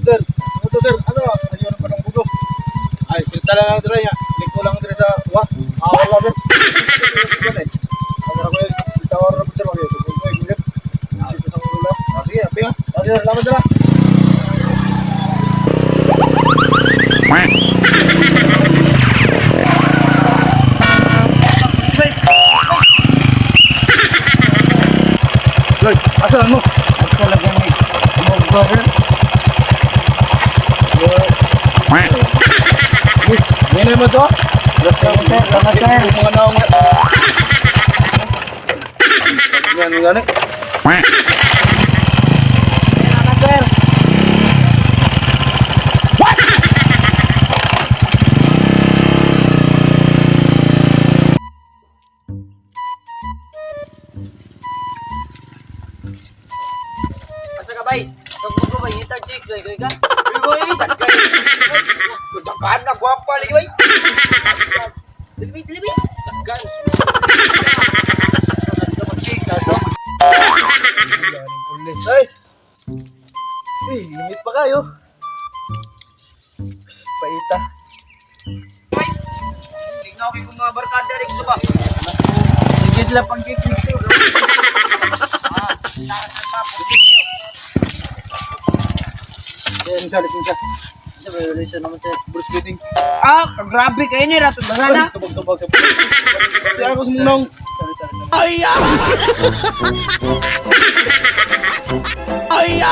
Sir, ano to, sir? Asa? Ayun pa ng bugo. Ay, street na lang dira ya. Liko lang dira sa wa. Ah, wala, sir. Sir, ito eh. Kamera ko eh, si tawar na po, sir. Okay, ko ko ingat. Sito sa ulo. Okay, api ah. Ah, sir, salamat, sir, ah. Loy, asa mo? Talaga may mugbo, sir. Uy, ngayon mo to? Salamat, sir. Salamat, sir. Mga naong. Yan, gani. Salamat, sir. Asa ka bay? Tugbo bay, ita chicks bay ka. Uy boy, dagkan. Dagkan na gwapa lagi bay. Dilibi, dilibi. Dagkan. Chicks ato. Ay! Ay, init pa kayo. Paita. Bay. Tingnan ko yung mga barkada rin ba. Sige sila pang chicks nito. Ah, taas na papo. Lisensya, lisensya. Sa violation naman, sir. Bruce beating. Ah, grabe kayo ni rato bagana. Tubag, tubag. Kaya ako sumunong. Sorry, sorry, sorry. Ay!